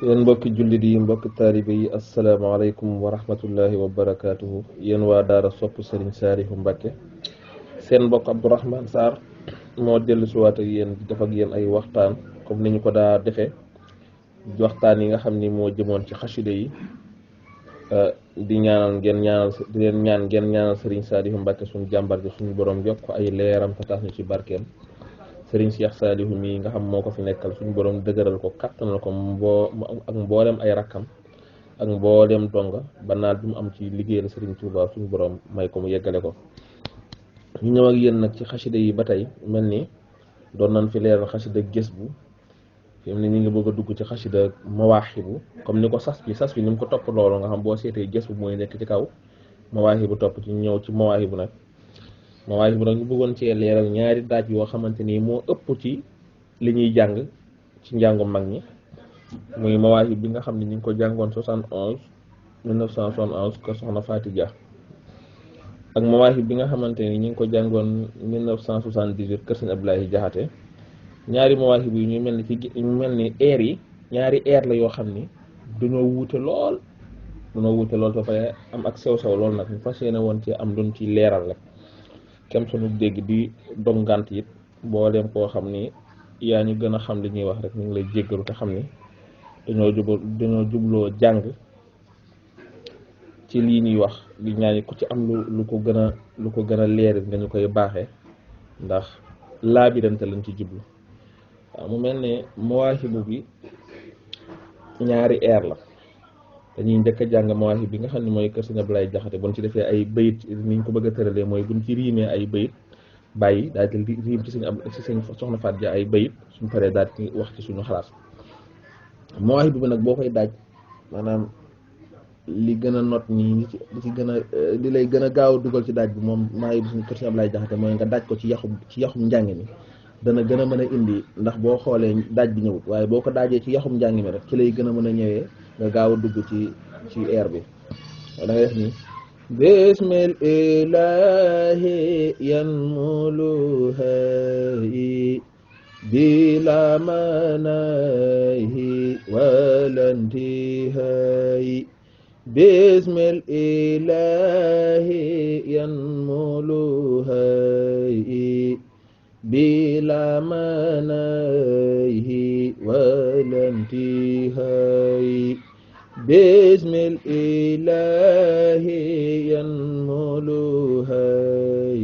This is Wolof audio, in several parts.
yéen mbokki jullit yi mbokki taalibe yi asalaamaaleykum wa rahmatullahi wa barakaatuhu yéen waa daara sopp Serigne Saliou Mbacké seen mbokk Abdourahmane Sarr moo dellu si waat ak yéen di def ak yéen ay waxtaan comme ni ñu ko daa defee waxtaan yi nga xam ni moo jëmoon ci xasida yi di ñaanal ngeen ñaanal di leen ñaan ngeen ñaanal Serigne Saliou Mbacké suñu jàmbar ji suñu borom yokk ay leeram tatas ñu ci barkeem Serigne Cheikh Saliou mi nga xam moo ko fi nekkal suñu borom dëgëral ko kattanal ko ak mboolem ay rakkam ak mboolem donga ba naal bi mu am ci liggéeyal Serigne Touba suñu borom may ko mu yeggale ko. ñu ñëw ak yéen nag ci xasida yi ba tey mel ni doon nañ fi leeral xasida gës bu fi mu ne ñu ngi bëgg a dugg ci xasida mawaahibu comme ni ko sas bi ni mu ko topp loolu nga xam boo seetee gës bu mooy nekk ci kaw mawaahibu topp ci ñëw ci mawaahibu nag. mawaahibu nag ñu bëggoon cee leeral ñaari daaj yoo xamante ni moo ëpp ci li ñuy jàng ci njàngu mag ñi muy mawaahib bi nga xam ne ñu ngi ko jàngoon 1971 ko soxna Faati Dia ak mawaahib bi nga xamante ni ñu ngi ko jàngoon 1978 kër Sëñ Abdoulaye Jaxate ñaari mawaahib yi ñu mel ni air yi ñaari air la yoo xam ni dañoo wuute lool ba pare am ak sew-sew lool nag ñu fas yéene woon ci am luñ ci leeral rek kem sunu dégg di dongant it booleem koo xam ni yaa ñu gën a xam li ñuy wax rek ñu ngi lay jéggalu te xam ni dañoo jubloo jàng ci lii ñuy wax di ñaan ku ci am lu ko gën a leer nga ñu koy baaxee ndax laabirante lañ ci jublu waaw mu mel ne mawaahibu bi ñaari air la dañuy njëkk a jàng mawaahib bi nga xam ne mooy kër Sëñ Abdoulaye Jaxate buñ ci defee ay bayit ni ñu ko bëgg a tëralee mooy buñ ci riimee ay bayit bàyyi daal di riim ci sëñ soxna Faat Ja ay bayit suñ paree daal di wax ci suñu xalaat mawaahib bi nag boo koy daaj maanaam li gën a not nii li lay gën a gaaw a dugal ci daaj bi moom mawaahib bi suñu kër Sëñ Abdoulaye Jaxate mooy nga daaj ko ci yaxum njàng mi dana gën a mën a indi ndax boo xoolee daaj bi ñëwut waaye boo ko daajee ci yaxum njàng mi rek ci lay gën a mën a ñëwee nga gaaw a dugg ci air bi da ngay def ni bismil ilahi yanmuluhay bila manahi walantihay bismil ilahi yanmuluhay bila manahi walantihay bismil ilahi yanmuluhay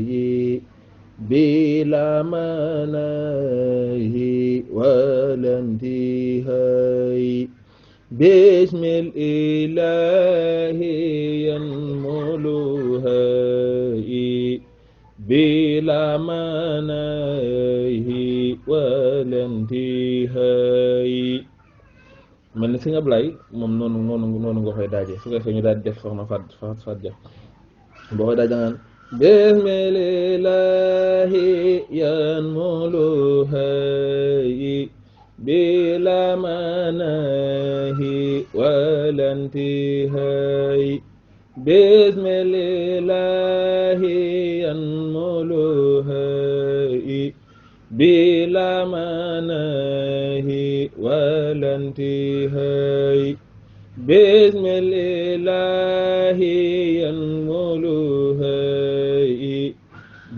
bila manahi walantihay bismil ilahi yanmuluhay bila manahi walantihay mel ni Sëñ Ablaye moom noonu nga koy daajee su ko defee ñu daal di def soxna Faat Ja boo koy daaj dangaan bismillahi yanmuluhay bila manahi walantihay bismillahi yanmuluhay bila manahi walantihay bismillahi yanmuluhay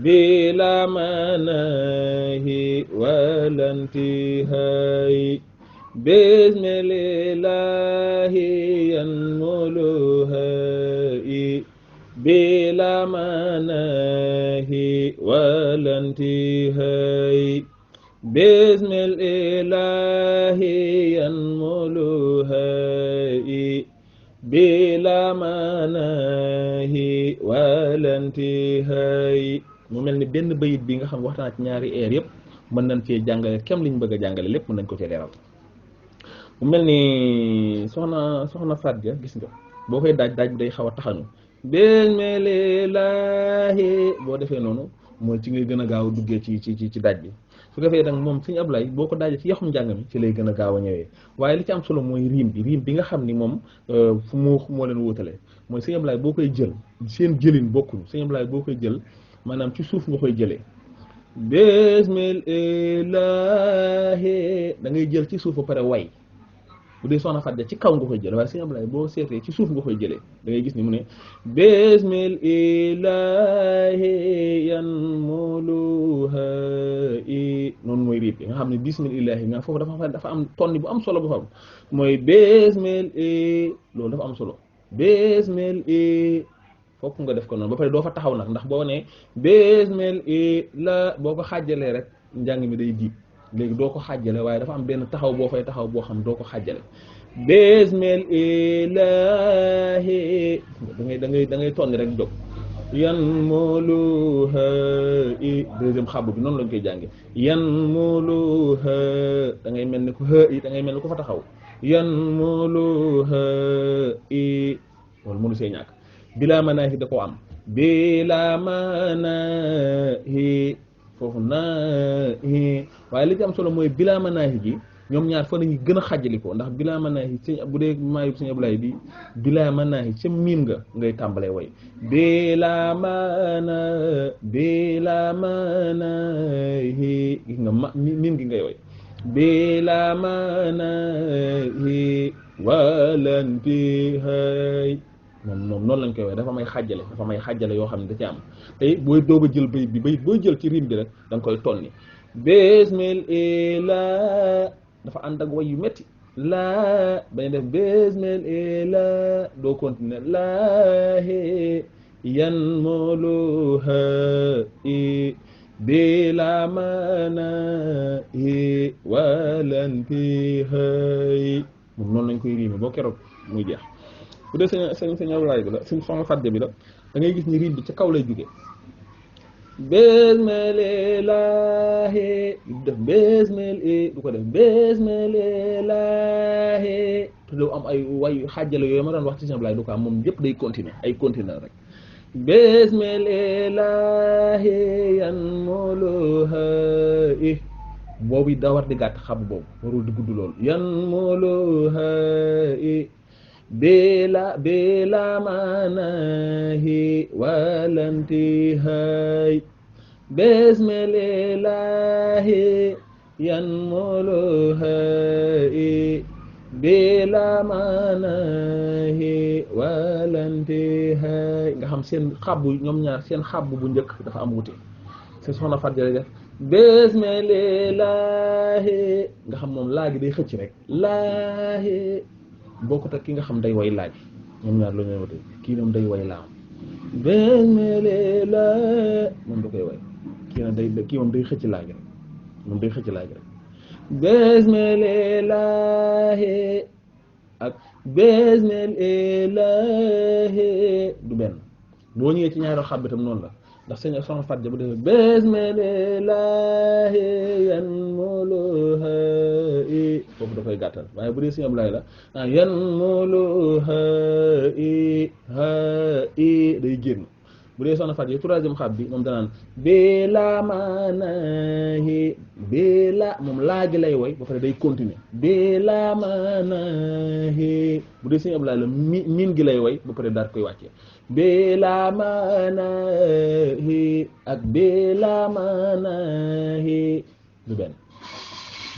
bila manahi walantihay bismillahi yanmuluhay bila manahi walantihay bismillahi yanmuluhay bila manahi walantihay mu mel ni benn bayit bi nga xam waxtaan ci ñaari air yëpp mën nañ cee jàngale kem liñ bëgg a jàngale lépp mën nañ ko cee leeral mu mel ni soxna Faat Ja gis nga boo koy daaj bi day xaw a taxañu bismillahi boo defee noonu mooy ci ngay gën a gaaw a duggee ci daaj bi su ko defee nag moom Sëñ Ablaye boo ko daajee ci yaxum njàng mi ci lay gën a gaaw a ñëwee waaye li ci am solo mooy riim bi nga xam ni moom fu moo leen wóotale mooy Sëñ Ablaye boo koy jël seen jëlin bokkul Sëñ Ablaye boo koy jël maanaam ci suuf nga koy jëlee bismillahi da ngay jël ci suuf ba pare way bu dee soxna Fatou Dia ci kaw nga koy jëlee waaye sëñ Ablaye boo seetee ci suuf nga koy jëlee da ngay gis ni mu ne bismil ilahi yan muluha i noonu mooy riib nga xam ne bismil ilahi nga foofu dafa am tonni bu am solo bu fam mooy bismil i loolu dafa am solo bismil i fokk nga def ko noonu ba pare doo fa taxaw nag ndax boo nee bismil i la boo ko xàjjalee rek njàng mi day diib léegi doo ko xàjjale waaye dafa am benn taxaw boo fay taxaw boo xam doo ko xàjjale bismil ilahi da ngay tonni rek jóg yan muluha i deuxième xabu bi noonu lañ koy jànge yan muluha da ngay mel ni ko i da ngay mel ni ko fa taxaw yan muluha i loolu mënu see ñàkk bila manaahi da ko am bila manaahi foofu naahi waaye li ci am solo mooy bila manaahi ji ñoom ñaar fa lañuy gën a xàjjalikoo ndax bila manaahi sëñ bu dee maayub sëñ Ablaye bi bila manaahi ca miim nga ngay tàmbalee way bila manaahi gis nga miim gi ngay way bila manaahi walantihay moom noonu lañ koy wax dafa may xàjjale yoo xam ne da ci am tey booy doog a jël bayit bi bayit booy jël ci rim bi rek da nga koy tonni bismil ilah dafa ànd ak way yu métti laa bañ def bismil ilah doo continuer laahi yan muluha i bila manaahi walantihay moom noonu lañ koy rime boo keroog muy jeex bu dee sëñ Ablaye bi la sëñ soxna Fatou Dia bi la da ngay gis ni riit bi ca kaw lay jóge bismil ilahi def bismil i du ko def bismil ilahi te du am ay way xàjjale yooyu ma doon wax ci sëñ Ablaye du ko am moom yëpp day continuer ay continuer rek bismil ilahi yan muluha i boobu daa war di gàtt xab boobu warul di gudd loolu yan muluha i bila manaahi walantihay bismil ilahi yan muluha i bila manaahi walantihay nga xam seen xabbu ñoom ñaar seen xabbu bu njëkk dafa am wute seen soxna Fatou Dia def bismil ilahi nga xam moom laa gi day xëcc rek laahi bokkut ak ki nga xam day way laaj ñoom ñaar lu ñu wute kii moom day way laam bismil ilahi moom da koy way kii moom day xëcc laaj rek moom day xëcc laaj rek bismil ilahi ak bismil ilahi du benn boo ñëwee ci ñaari xab itam noonu la ndax sëñ soxna Fatou Dia bu defee bismil ilahi yan muluha i foofu da koy gàttal waaye bu dee sëñ Ablaye la yan muluha i ha i day génn bu dee soxna Fatou Dia troisième xab bi moom danaan bila manaahi bila moom laa gi lay woy ba pare day continuer bila manaahi bu dee sëñ Ablaye la miin gi lay woy ba pare daal koy wàccee bila manaahi ak bila manaahi du benn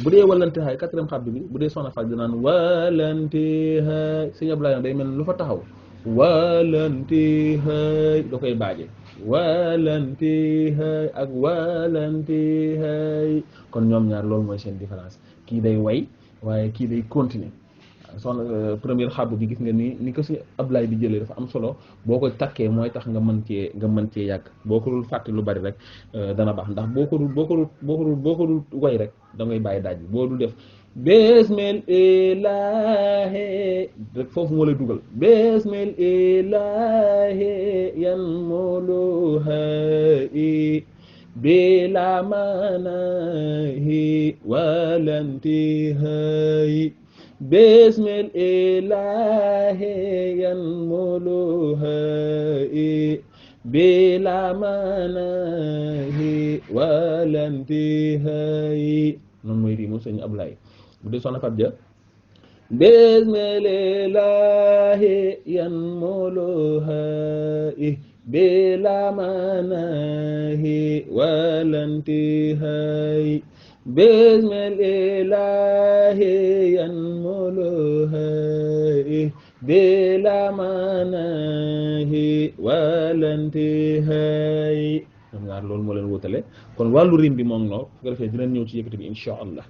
bu dee walantihaay quatrième xab bi bu dee soxna Fatou Dia naan walantihaay sëñ Ablaye day mel lu fa taxaw walantihaay da koy baaje walantihaay ak walantihaay kon ñoom ñaar loolu mooy seen différence kii day way waaye kii day continuer soxna première xabu bi gis nga ni ko si Ablaye di jëlee dafa am solo boo ko takkee mooy tax nga mën cee yàgg boo ko dul fàtte lu bari rek dana baax ndax boo ko dul way rek da ngay bàyyi daaj bi boo dul def bismil ilahi rek foofu moo lay dugal bismil ilahi yan muluha i bila manaahi walantihay bismil ilahi yan muluha i bila manaahi walantihay noonu mooy riimu sëñ Ablaye bu dee soxna Fatou Dia bismil ilahi yan muluha i bila manaahi walantihay bismil ilahi yan muluha بلا مناه ولا انتهاء ñoom ñaar loolu moo leen wutale kon wàllu rim bi moom noonu su ko defee dinañ ñëw ci yëkkati bi insha allah